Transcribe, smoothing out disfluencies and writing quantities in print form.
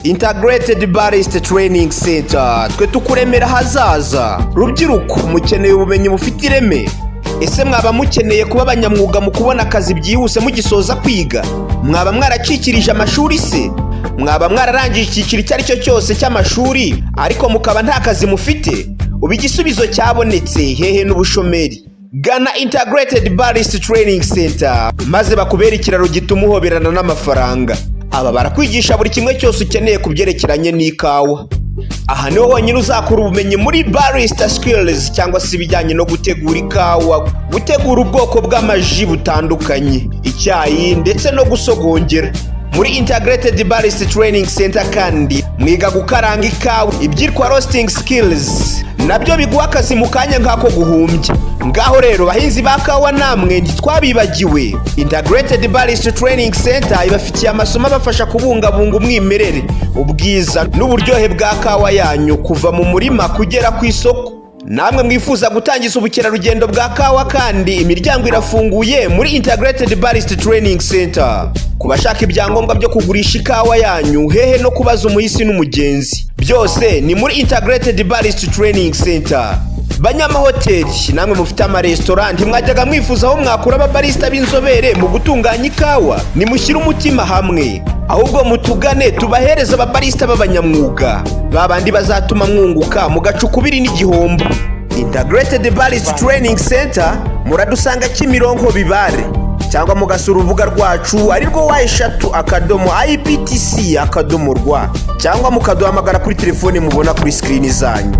Integrated Barista Training Center, twe tukuremera ahazaza. Rubyiruko, mukeneye ubumenyi bufite ireme? Ese mwaba mukeneye kuba abanyamwuga mu kubona akazi byihuse mugisoza kwiga? Mwaba mwaracikirije amashuri se? Mwaba mwararangije icyiciro icyo ari cyo cyose cy'amashuri ariko mukaba nta kazi mufite? Ubu igisubizo cyabonetse, hehe n'ubushomeri. Gana Integrated Barista Training Center maze bakubere ikiraro gituma uhoberana n'amafaranga. Aba barakwigisha buri kimwe cyose ukeneye ku byerekeranye n'ikawa. Aha niho honyine uzakura ubumenyi muri barista skills, cyangwa se ibijyanye no gutegura ikawa, gutegura ubwoko bw'amaji butandukanye, icyayi ndetse no gusogongera. Muri Integrated Barista Training Center kandi mwiga gukaranga ikawa, ibyitwa roasting skills, nabyo biguha akazi mu kanya nk'ako guhumbya. Ngaho rero, bahinzi ba kawa, namwe ntitwabibagiwe. Integrated Barista Training Center ibafitiye amasomo abafasha kubungabunga umwimerere, ubwiza n'uburyohe bwa kawa yanyu kuva mu murima kugera ku isoko. Namwe mwifuza gutangiza ubukerarugendo bwa kawa kandi, imiryango irafunguye muri Integrated Barista Training Center. Ku bashaka ibyangombwa byo kugurisha ikawa yanyu, hehe no kubaza umuhisi n'umugenzi, byose ni muri Integrated Barista Training Center. Banyamahoteli namwe mufite amaresitora, ntimwajyaga mwifuza aho mwakura ababarista b'inzobere mu gutunganya ikawa? Nimushyire umutima hamwe, ahubwo mutugane tubahereze ababarista b'abanyamwuga, ba bandi bazatuma mwunguka mugaca ukubiri n'igihombo. Integrated Barista Training Center muradusanga Kimironko Bibare, cyangwa mugasura urubuga rwacu ari rwo www.ibtc.rw, cyangwa mukaduhamagara kuri telefone mubona kuri sikirini zanyu.